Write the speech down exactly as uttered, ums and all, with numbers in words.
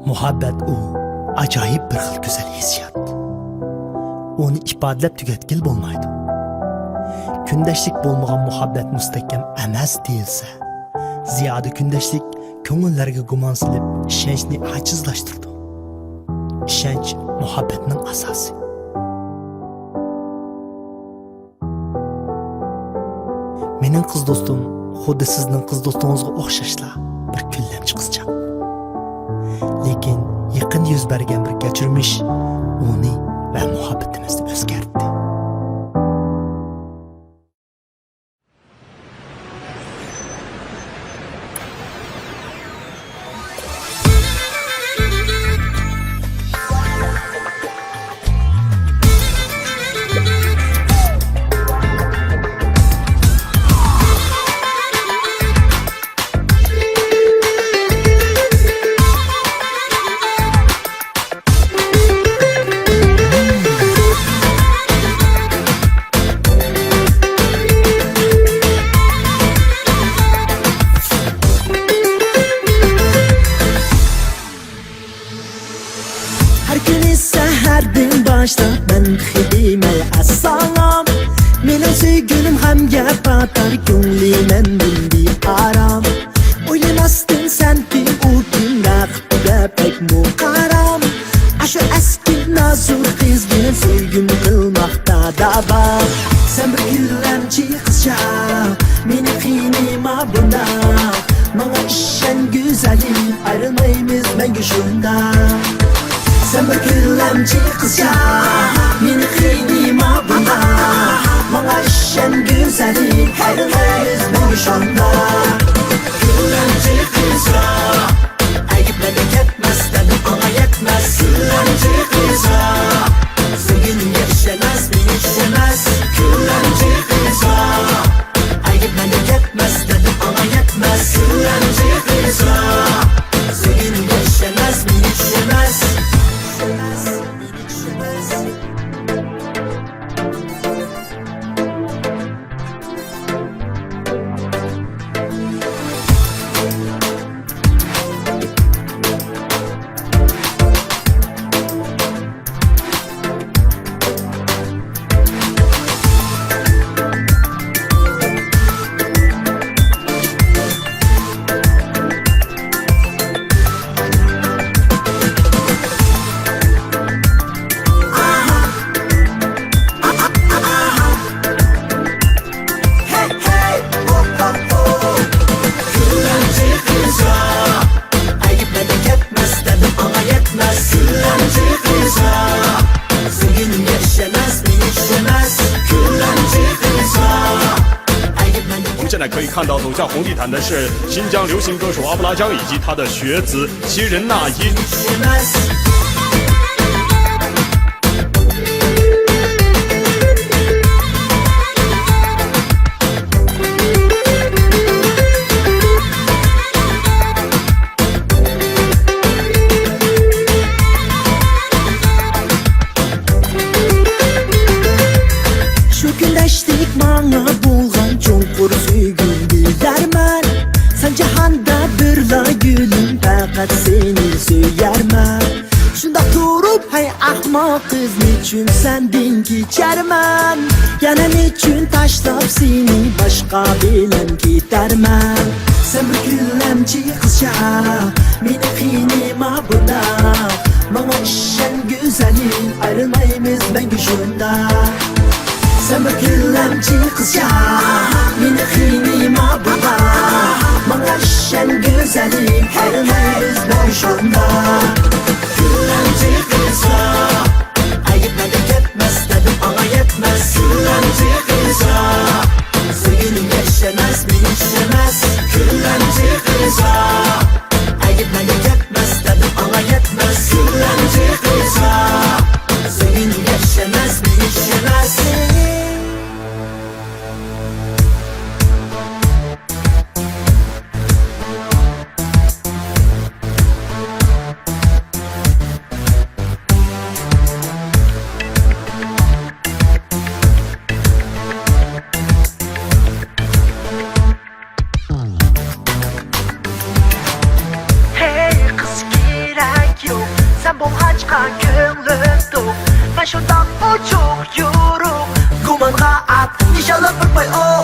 مۇھەببەت ئۇ ئاجايىپ بىر خىل گۈزەل ھېسسىيات. ئۇنى ئىپادىلەپ تۈگەتكىلى بولمايدۇ. كۈندەشلىك بولمىغان مۇھەببەت مۇستەھكەم ئەمەس دېيىلسە، زىيادە كۈندەشلىك كۆڭۈللەرگە گۇمان سېلىپ، ئىشەنچنى ئاجىزلاشتۇرىدۇ. ئىشەنچ مۇھەببەتنىڭ ئاساسى. مېنىڭ قىز دوستۇم خۇددى سىزنىڭ قىز دوستىڭىزغا ئوخشاشلا بىر كۈنلەمچى قىزچاق. لېكىن يېقىندا يۈز بەرگەن بىر كەچۈرمىش ئۇنى ۋە مۇھەببىتىمىزنى ئۆزگەرتتى. ھەر كۈنى سەھەردىن باشلاپ مەن تېخى دېمەي ئەسسالام. مېنىڭ سۆيگۈلۈم غەمگە پاتار، كۆڭلى مەندىن بىئارام. ئويلىماستىن سەن كىم ئۇ كىم، رەقىبىدە بەكمۇ قارام. ئاشۇ ئەسكى نازۇك قىز بىلەن سۆيگۈم قىلماقتا داۋا. سەن بىر كۈنلەمچى قىزچاق، مېنى قىينىما بۇنداق. ماڭا ئىشەن گۈزەلىم، ئايرىلمايمىز مەڭگۈ شۇنداق. سەن بىر كۈنلەمچى قىزچاق، مېنى قىينىما بۇنداق. ماڭا ئىشەن گۈزەلىم، ئايرىلمايمىز مەڭگۈ شۇنداق. كۈنلەمچى قىزچاق، ئەيىبلەرگە كەتمەس، دەردىم ئاڭا يەتمەس. كۈنلەمچى قىزچاق، سۆيگىنىڭگە ئىشەنمەس، مېنى چۈشەنمەس. كۈنلەمچى قىزچاق، ئەيىبلەرگە كەتمەس، دەردىم ئاڭا يەتمەس. كۈنلەمچى قىزچاق، سۆيگىنىڭگە ئىشەنمەس، مېنى چۈشەنمەس. شۇ كۈندەشلىك ماڭا بولغان چوڭقۇر سۆيگۈم بىلدۈرىمەن. سەن جاھاندا بىرلا گۈلۈم، پەقەت سېنى سۆيەرمەن. شۇنداق تۇرۇپ، ھەي ئەخمەق قىز، نېچۈن سەندىن كېچەرمەن؟ يەنە نېچۈن تاشلاپ سېنى باشقا بىلەن كېتەرمەن؟ سەن بىر كۈنلەمچى قىزچاق، مېنى قىينىما بۇنداق. ماڭا ئىشەن گۈزەلىم، ئايرىلمايمىز مەڭگۈ شۇنداق. سەن بىر كۈنلەمچى قىزچاق، مېنى قىينىما بۇنداق. ماڭا ئىشەن گۈزەلىم، ئايرىلمايمىز مەڭگۈ شۇنداق. كۈنلەمچى قىزچاق، ئەيىبلەرگە كەتمەس، دەردىم ئاڭا يەتمەس. كۈنلەمچى قىزچاق، سۆيگىنىڭگە ئىشەنمەس، مېنى چۈشەنمەس. كۈنلەمچى قىزچاق، ئەيىبلەرگە كەتمەس، دەردىم ئاڭا يەتمەس. كۈنلەمچى قىزچاق، سۆيگىنىڭگە ئىشەنمەس، مېنى چۈشەنمەس. بولغاچقا كۆڭلۈم توق، مەن شۇنداق ئوچۇق يورۇق. گۇمانغا ئات، نىشانلاپ بىر پاي ئوق.